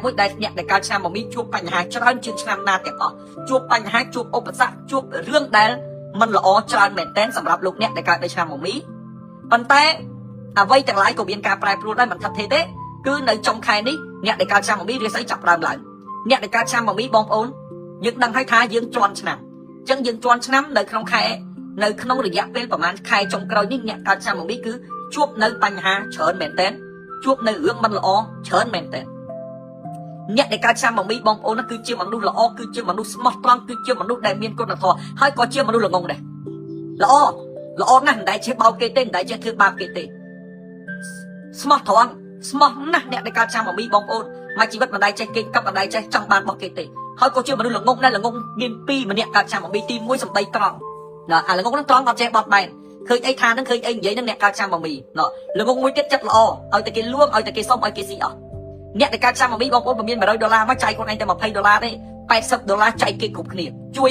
មួយដែលអ្នកដែលកើតឆ្នាំមមីជួបបញ្ហាច្រើនជាងឆ្នាំណាទាំងអស់ជួបបញ្ហាជួបឧបសគ្គជួបរឿងដែលមិនល្អច្រើនមែនទែនសម្រាប់លោកអ្នកដែលកើតនៅឆ្នាំមមីប៉ុន្តែអ្វីទាំងឡាយក៏មានការប្រែប្រួលដែរមិនថិតថេរទេគឺនៅចុងខែនេះអ្នកដែលកើតឆ្នាំមមីរាសីចាប់ផ្ដើមឡើងអ្នកដែលកើតឆ្នាំមមីបងប្អូនយើងដឹងហើយថាយើងជន់ឆ្នាំអញ្ចឹងយើងជន់ឆ្នាំនៅក្នុងខែនៅក្នុងរយៈពេលប្រហែលខែចុងក្រោយនេះអ្នកកើតឆ្នាំមមីគឺជួបនៅបញ្ហាច្រើនមែនទែនជួបនៅរឿងមិនល្អច្រើនមែនទែន អ្នកដែលកើតឆ្នាំមមីបងប្អូននោះគឺជាមនុស្សល្អគឺជាមនុស្សស្មោះត្រង់គឺជាមនុស្សដែលមានគុណធម៌ហើយក៏ជាមនុស្សល្ងងដែរល្អល្អណាស់មិនដែលចេះបោកគេទេមិនដែលចេះធ្វើបាបគេទេស្មោះត្រង់ស្មោះណាស់អ្នកដែលកើតឆ្នាំមមីបងប្អូនមួយជីវិតមិនដែលចេះគេកັບមិនដែលចេះចង់បានរបស់គេទេហើយក៏ជាមនុស្សល្ងងដែរល្ងងមានពីរម្នាក់កើតឆ្នាំមមីទី1សម្ដីត្រង់ណាអាល្ងងហ្នឹងត្រង់អត់ចេះបត់បែនឃើញអីថាហ្នឹងឃើញអីនិយាយហ្នឹងអ្នកកើតឆ្នាំមមីណោះល្ងងមួយទៀតចិត្តល្អឲ្យតែគេលួងឲ្យតែគេសុំឲ្យគេស៊ីអស់ អ្នកដែលកើតឆ្នាំមមីបងប្អូនមិនមាន100ដុល្លារមកចែកខ្លួនឯងតែ20ដុល្លារទេ80ដុល្លារចែកគេគ្រប់គ្នាជួយ